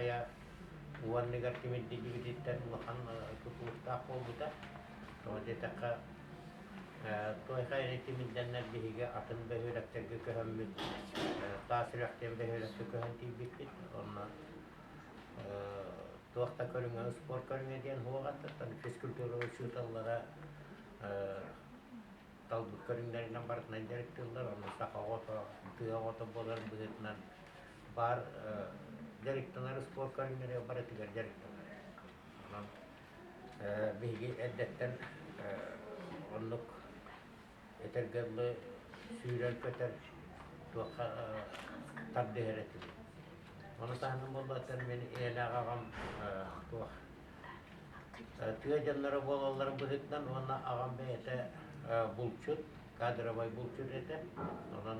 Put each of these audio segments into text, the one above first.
Хайа уу анныгар тимирдиллибититтэн улахан тутулуктаах буолбута. Тоҕо диэтэххэ, Туой Хайаны тимирдэннэр биһиги атын бөһүөлэктэргэ көһөммүт, Таас Үрэх диэн бөһүөлэккэ көһөн тиийбиппит. Онно туох да көрүҥэ, спорт көрүҥэ диэн суох этэ. Физкультура учууталлара талбыт көрүҥнэринэн барытынан дьарыктыыллар. Онно саха оҕото, тыа оҕото буоларын быһыытынан баар дьарыктанар спорт көрүҥнэрэ барытыгар дьарыктанар. Онон биһиги эрдэттэн оннук этэргэ дылы сүүрэр-көтөр туохха тардыһар этибит. Ону таһынан буоллар мин ийэлээх аҕам туох тыа дьонноро буолалларын быһыытынан уонна аҕам бэйэтэ булчут, кадровай булчут этэ. Онон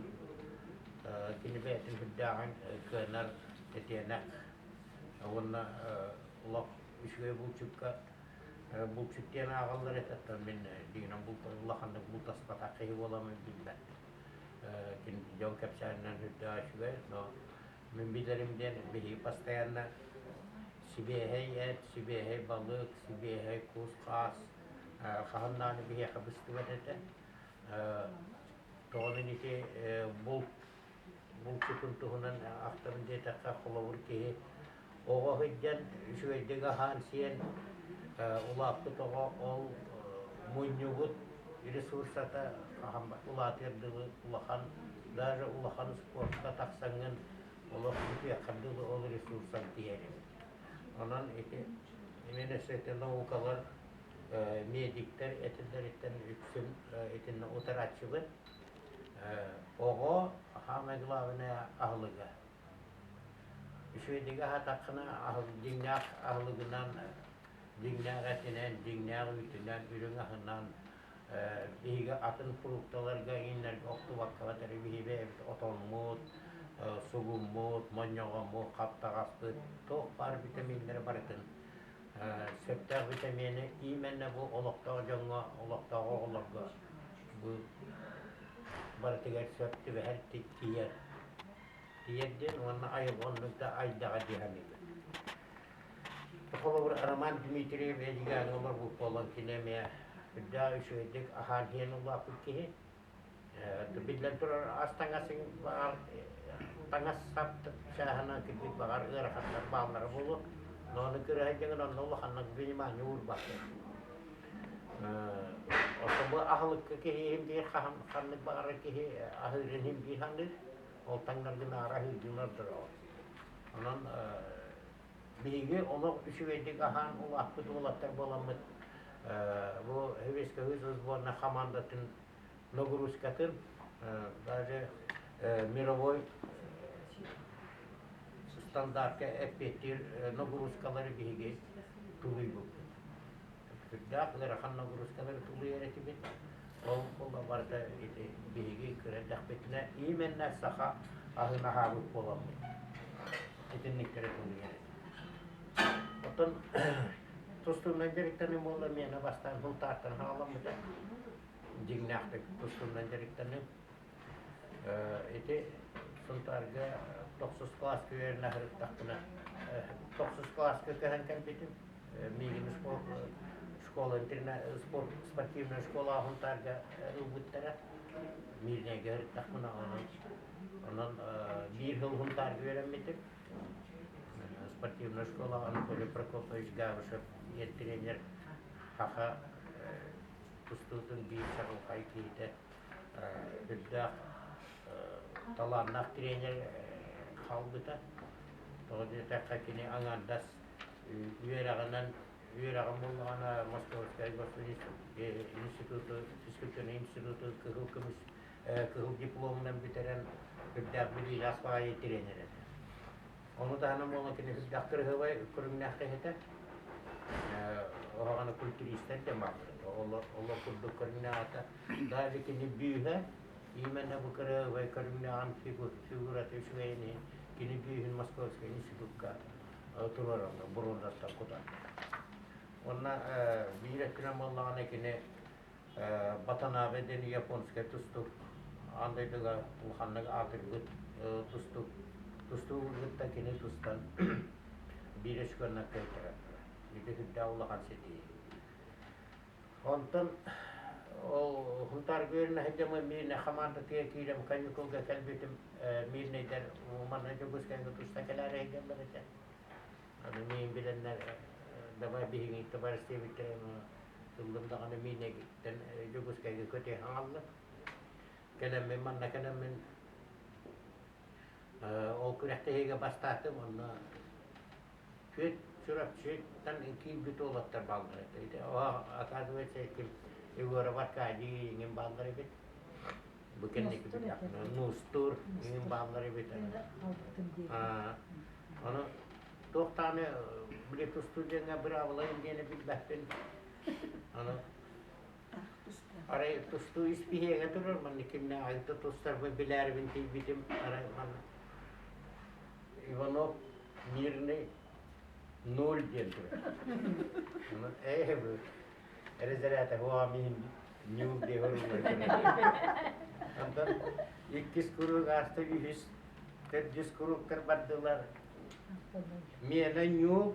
кини бэйэтин сүрдээҕин кыанар, тэтиэнэх уонна олох үчүгэй булчукка булчут диэн ааҕаллар этэ. Оттон мин дьиҥинэн улаханнык бултаспатах киһи буоламмын билбэт. Дьон кэпсээнинэн сүрдээх үчүгэй, но мин билэрим диэн биһиги постоянно сибиэһэй эт, сибиэһэй балык, сибиэһэй кус-хаас хаһан даҕаны биһиэхэ быстыбат этэ. Тоҕо мин ити булт булчутун туһунан ахтабын диэтэххэ, холобур киһи оҕо сылдьан үчүгэйдик аһаан-сиэн улааппыт оҕо ол мунньубут ресурсата хаһан улаатыар дылы улахан даже улахан спортка тахсаҥҥын олох бүтүөххэр дылы ол ресурсан тиийэр эбит. Онон ити именно ити наукалар медиктэр этиллэриттэн үксүн итиннэ утарааччыбын. Оҕо саамай главное аһылыга. Үчүгэйдик аһаатаххына дьиҥнээх аһылыгынан, дьиҥнээх этинэн, дьиҥнээх үүтүнэн, үрүҥ аһынан биһиги атын фрукталарга иҥнэргэ охтубаккабыт эрэ биһиги бэйэбит отоммут, сугуммут, монньоҕоммут, хаптаҕаспыт туох баар витаминнары барытын сөптөөх витамины именно бу олохтоох дьоҥҥо, олохтоох оҕолорго бу барытыгар сөп түбэһэр тиийэр тиийэр диэн уонна айылҕа оннук да айдаҕа дии саныыбын. Холобур, Роман Дмитриев Эдьигээҥҥэ олорбут буолан кини эмиэ үрдээх үчүгэйдик аһаан-сиэн улааппыт киһи. Биллэн турар, ас таҥасыҥ баҕар таҥас-сап чааһынан кырдьык баҕар ыарахаттар бааллара буолуо. Но ону кыра сылдьаҥын онно улаханнык внимание уурбаккын. Оттон бу аһылыкка киһи иһин биир хаһан ханнык баҕарар киһи аһыырын иһин биир саныыр. Ол таҥнаргын аара аһыыргын ордороҕун. Онон биһиги олох үчүгэйдик аһаан улааппыт уолаттар буоламмыт бу Советскай сборная хамаандатын нагрузкатын даже мировой стандартка эппиэттиир нагрузкалары биһиги тулуйбуппут. Сүрдээх ыарахан нагрузкалары тулуйар этибит. Ол буолла барыта ити биһиги кыра эрдэхпитинэ именно саха аһын аһаабыт буоламмыт итинниктэри тулуйар этибит. Оттон тустуунан дьарыктаныы буолла миэнэ бастаан Сунтаартан саҕаламмыта. Дьиҥнээхтик тустуунан дьарыктаныы. Ити Сунтаарга тохсус кылааска үөрэнэ сырыттахпына тохсус кылааска көһөн кэлбитим. Миигин школа спорт спортивная школа Сунтаарга ылбыттара. Миирнэйгэ сырыттахпына онон онон биир сыл Сунтаарга үөрэммитим. Спортивная школа Анатолий Прокопович Габышев диэн тренер саха тустуутун биир чаҕылхай киһитэ үрдээх талааннаах тренер хаалбыта. Тоҕо диэтэххэ кини аҥаардас үөрэҕинэн үөрэҕин буллаҕына Московскай институту физкультурный институту кыһыл көмүс кыһыл дипломунан бүтэрэн үрдээх билиилээх баҕайы тренер этэ. Ону таһынан буолан кини сүрдээх кырыһыбай көрүҥнээх киһи этэ. Оһоҕону культуристар диэн бааллар этэ. Олор курдук көрүҥнээх этэ. Даже кини бүүһэ именно бу кырыһыбай көрүҥнээҕин фигурата үчүгэйин иһин кини бүүһүн Московскай институкка туруораллар, бронзаттан кутан. Уонна биир өттүнэн буоллаҕына кини Батанабе диэн японскай тустуук аан дойдуга улаханнык аатырбыт тустуук тустуугу кытта кини тустан. Биир өскөннөн кыайтаран турар. Ити сүрдээх улахан ситиһии. Онтон ол Хунтаарга үөрэнэ сылдьаммын Мирнэй хамаандатыгар киирэн каникулга кэлбитим Мирнэйдэр манна Дьокуускайга туста кэлээри сылдьаллар этэ. Аны миин билэннэр давай биһиги товарищ диэбиттэрэ ыллым даҕаны Миирнэйгиттэн Дьокуускайга көтө аҥаллым. Кэлэммин манна кэлэммин ол күрэхтэһиигэ бастаатым онно Түөрт Чурапчыттан киирбит уолаттар бааллар этэ. Оказывается, ким Егоров Аркадий иҥин бааллар эбит. Бу кэнники Нустур иҥин бааллар эбит. Ону туох даҕаны били тустуу диэҥҥэ быраабылайын диэни билбэппин. Аны арай тустуу испииһэгэ турар, манна кимнээх айта тустарбын билээрибин тиийбитим, арай манна Иванов Мирный ноль диэн турар. Ээ бу резервата хуам иһин ньуул диэн Онтон иккис куруук ааста үһүс, төрдүс курууктар бардылар. Миэнэ ньуул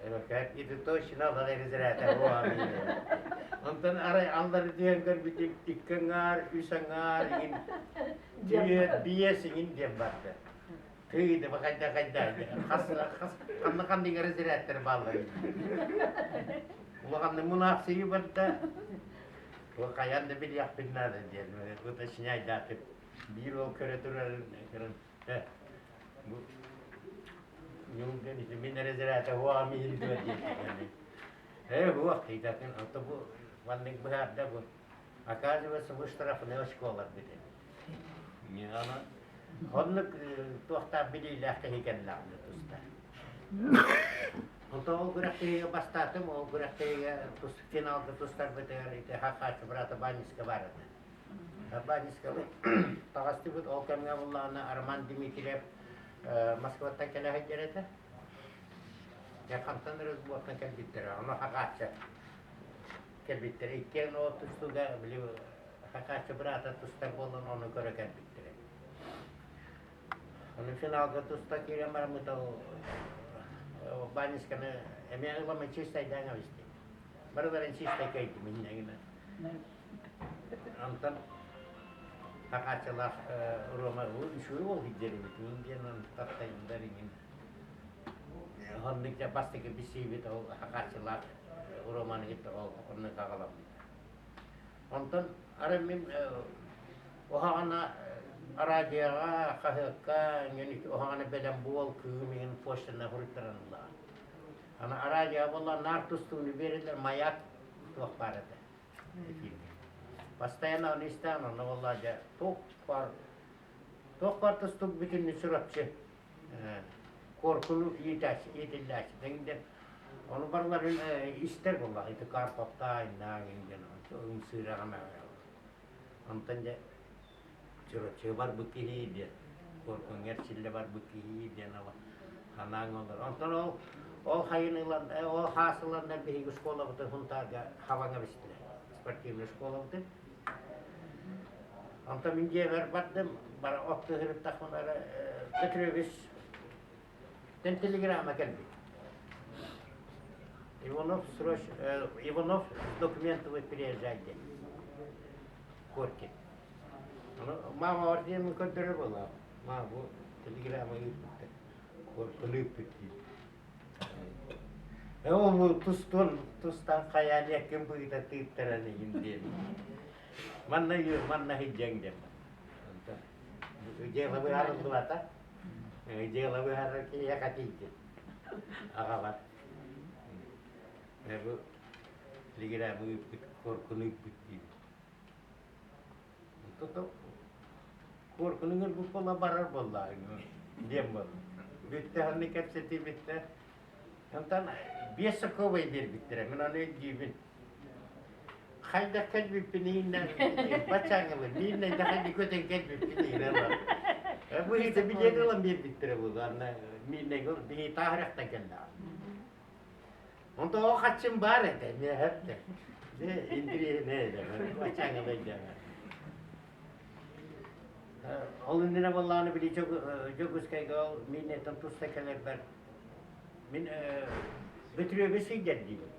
Это точно разряда Онтон арай аллары диэн көрбүтүм икки аҥаар, үс аҥаар иҥин түөрт, биэс иҥин диэн барда. Тыый да хайда хайда хас хас ханна ханнык разрядтар бааллар. Улаханнык мунаахсыйыы барда. Хайаан да билиэхпин наада диэн уточняйдаатым. Биир уол көрө турарын көрөн бу Ньуҥкан ити мин эрэзэрээтэ уоҕам иһин дуо диэбитэ. Ээ уох тыйдатын ото бу маннык быһаарда бу. Оказывается, вы штрафные очколар бит эбит. Аны оннук туохтаах билиилээх киһи кэллэҕинэ туста. Онтон ол күрэхтэһиигэ бастаатым, ол күрэхтэһиигэ финалга тустарбытыгар ити Хахааччы брата Баниска бар этэ. Банискабыт таҕыстыбыт ол кэмҥэ буллаҕына Роман Дмитриев Москваттан кэлэ сылдьар этэ. Дьэ хантан разбортан кэлбиттэрэ, ону Хахааччы кэлбиттэрэ. Иккиэн ол тустууга били Хахааччы быраата тустар буолан ону көрө кэлбиттэрэ. Ону финалга туста киирэн бараммыт ол Банисканы эмиэ ыламмын чистайдаан эбистим. Барыларын чистай кэйдим инньэ гынан. Онтон Хахааччылаах Рома үчүгэй уол сылдьар эбит диэн таптайдар иҥин оннук дьэ бастакы билсиибит ол Хахааччылаах Романы кытта ол оннук аҕаламмыта. Онтон арай мин уһаҕана араадьыйаҕа, хаһыакка иҥин уһаҕана бэлэм буол кыым иҥин почтанан суруйтаран ыллаҕа. Аны араадьыйа буолла наар тустууну биэрэллэр маяк туох баар этэ. Постоянно ону истэҕин, онно буоллаҕа дьэ туох баар туох баар тустуук бүтүннүү Чурапчы Куоркуну иитээччи иитиллээччи диэн ону барыларын истэр буоллаҕа ити Карповтаа иннаа диэн ымсыыраҕын онтон дьэ Чурапчыга барбыт киһи диэн Куоркуҥҥа эрчиллэ барбыт киһи диэн санааҥ олор онтон ол ол хайын ылан ол хаас ыланнар биһиги школабытын Сунтаарга хабаҥа бистилэр спортивнай школабытын онтон мин дьиэбэр бардым бара от тыһырыттахпына эрэ Петрович тэн телеграмма кэлбит Иванов срочно Иванов с документами приезжай диэн Коркин Мама диэн көрдөрөр буолла. Ма бу телеграмма ыыппыттар. Коркун ыыппыт диир. Ол бу тустун тустан хайаан ким быыта тыыттаран иһин диэн. Манна манна сылдьаҥ диэн. Дьыала быһаарыллыбата. Дьыала быһаарар киһиэхэ тиийдим. Аҕабар. Бу телеграмма ыыппыт, коркун ыыппыт диибит. Тото куоркунуҥ ылбыт буола барар буоллаҕыҥ диэн буолла. Бүттэ ханнык кэпсэтии бүттэ. Онтон биэс сокуобай биэрбиттэрэ. Мин ону өйдүүбүн. Хайдах кэлбиппин ииннэн баччааҥҥылы мииннэн да хайдах көтөн кэлбиппин иинэн Бу иһитэ билиэн ылан биэрбиттэрэ буолуо. Анна мииннэн биһи тааһырахтан кэллэҕим. Онто ол хаччым баар этэ, миэхэттэ. Дьэ, интириэһинэй этэ, баччааҥҥа өйдөөн. Ол иннинэ буоллаҕына били Дьокуускайга ол мииннэттэн туста кэлэрбэр мин Бөтүрүөбү сылдьар диибин.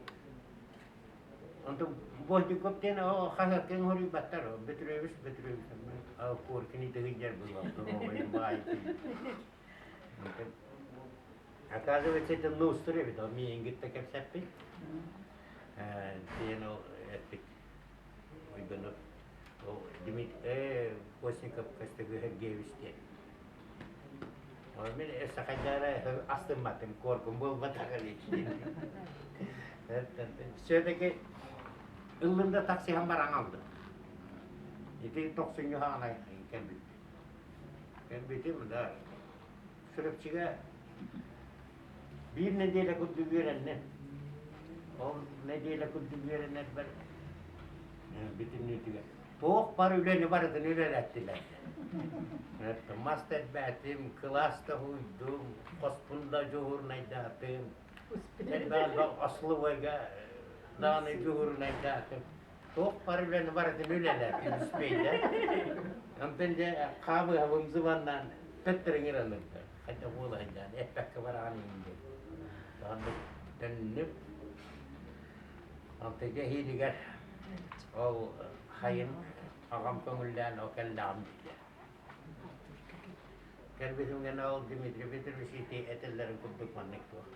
Онтон Бождиков диэн хаһыакка хоруйбаттар. Бөтүрүөбүс Бөтүрүөбүс Коркини сылдьар буолуох доруобайым баай. Оказывается, это нуустур эбит, ол миигин кытта кэпсэппит. Диэн ол эппит. Уйбанов Дмитрий Постников Костягы Сергеевич диэн. Мин сахайдара астымматым, куоркум буолбатах эбит. Все-таки ыллым да таксиһан баран алдым. Ити тохсунньу хаҕана кэлбиппит. Кэлбитим да Чурапчыга биир нэдиэлэ курдук үөрэнним. Ол нэдиэлэ курдук үөрэнэрбэр бүтүннүүтүгэр туох бар үлэни барытын үлэлэттилэр. Мас тэрбээтим, кылаас да уһуйдум, хоспун да дьуһуурунайдаатым, элбэх ословойга даҕаны дьуһуурунайдаатым. Туох бар үлэни барытын үлэлээтим үспэйдэ. Онтон дьэ хаабыһабым зыбаннаан төттөрү ыҥыранырда. Хайдах буола сылдьан эппэккэ бараҕын иһин диэн. Даҕаны төннүм. Онтон дьэ иһиилигэр ол хайын аҕам көҥүллээн ол кэллэҕим диэтэ. Кэлбитим гэнэ ол Дмитрий Петрович ити этэллэрин курдук маннык туох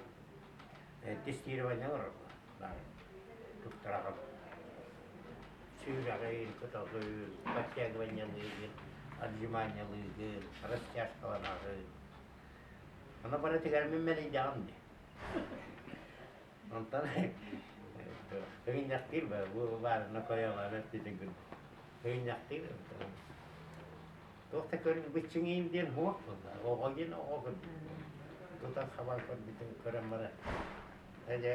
тестирование оҥорорго туттараҕын. Сүүрэҕин, көтөҕүн, подтягиваниелыыгын, отжиманиелыыгын, растяжкаланаҕын. Ону барытыгар мин мэлийдэҕим дии. Онтон ыгынньахтыыр ба, бу баарына койоҕо эппитин курдук. Ыгынньахтыыр Туох да көрүҥ быччыҥыйым диэн суох буолла. Оҕо диэн оҕо курдук. Тутан хабан көрбүтүн көрөн баран дьэ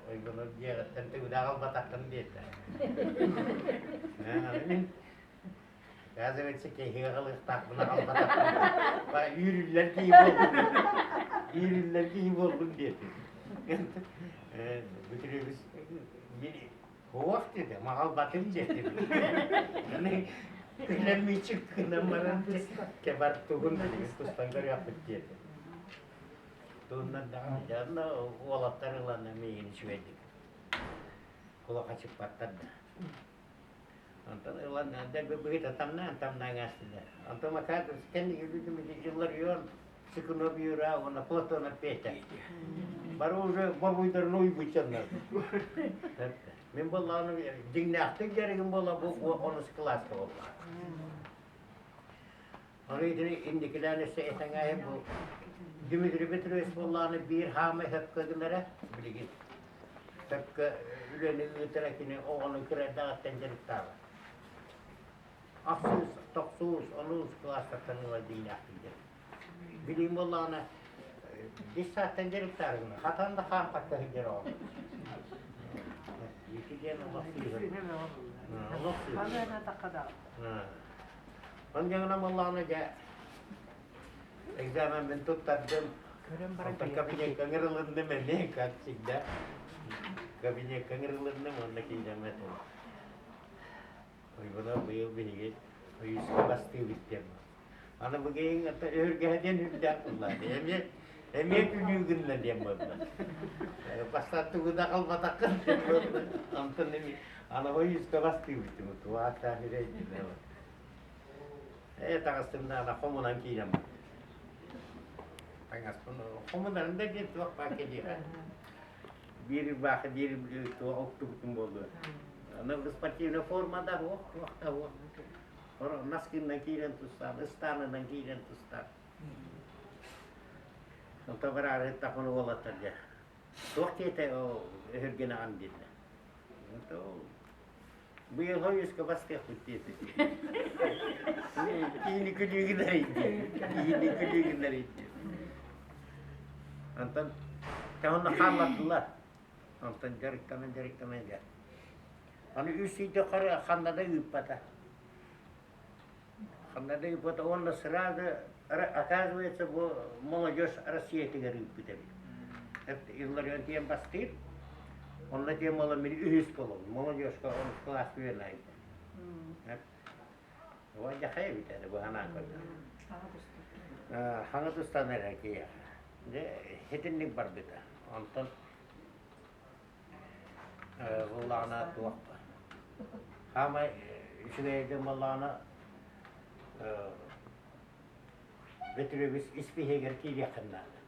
ойбонор дьиэҕиттэн төгүлэ аҕалбатаххын диэтэ. Мин оказывается киһигэ аҕалыахтаахпын аҕалбатахпын. Үүрүллэр киһи буоллум. Үүрүллэр киһи буоллум диэтим. Бүтүрүбүс мин Суох диэтэ, маҕалбатым диэтим. Аны күлэммичик гынан баран кебар тугун тустан көрүөхпүт диэтэ. Туһунан даҕаны дьонно уолаттар ылан миигин үчүгэйдик кулахачыппаттар да. Онтон ылан дэлби быһыта тамнаан тамнаан аастылар. Онтон Макар кэнники бүтүм дьыллар үөн Цыкунов Юра уонна Платонов Петя. Бары уже борбуйдарын уйбуччаннар. Мин буоллаҕына дьиҥнээхтик дьарыгым буола бу онус кылааска буолла. Ону итини инникилээн өссө этэҥээһи бу Дмитрий Петрович буоллаҕына биир хаамай сөпкө гынара билигин. Сөпкө үлэни ыытара кини оҕону кыра эрдэҕиттэн дьарыктаабат. Ахсыс, тохсус, онус кылаастартан ыла дьиҥнээхтик дьарык. Билигин буоллаҕына детсадтан дьарыктаарыгына хатан да хаампакка сылдьар оҕо. Ити диэн олох сыыһа. Олох сыыһа. Он дьаҥына буоллаҕына дьэ экзаменмин туттардым. Онтон кабинекка ыҥырылынным эмиэ, как всегда. Кабинекка ыҥырылынным уонна киирэн этим. Уйбуна быйыл биһиги ойууска бастыыбыт диэн. Аны бүгүн өһүргэһэ диэн үрдээх буолла. Эмиэ эмиэ күлүү гынна диэн буолла. Бастаан тугу да халбатаххын диэн буолла. Онтон эми аны ойууска бастыыбыт диэн туааттаах үрэйдилэр. Ээ таҥастымнаана хомунан киирэн Таҥаспын хомунарын да диэн туох баар кэлиэҕэ. Биир ырбаахы биир туох оттубутум буолуо. Аны спортивная форма да суох, туох да суох. Наскыынан киирэн тустаан, ыстаанынан киирэн тустаан. Онто бараары тахмын уолаттар дьэ. Туох диэтэ ол өһүргэнэҕин диэтэ. Онто быйыл хойуска бастыахпыт диэтэ. Киһини күлүү гынар Киһини күлүү гынар Онтон онно хааллардылар. Онтон дьарыктанан дьарыктанан дьэ. Аны үс ыйда ханна да ыыппата. Ханна да ыыппата уонна сразу оказывается бу молодежь Россиятыгар ыыппыт эбит. Илларион тиэн бастыыр. Онно тиэн буолан мин үһүс буолабын. Молодежка онус кылаас үөрэнэ. Уодьахай эбит этэ быһанаан көрдө. Хаҥа тустан эрэр киһиэхэ. Дьэ, итинник барбыта. Онтон буоллаҕына туох хаамай үчүгэйдик буоллаҕына Бөтүрүөбүс испииһэгэр киириэххин наада.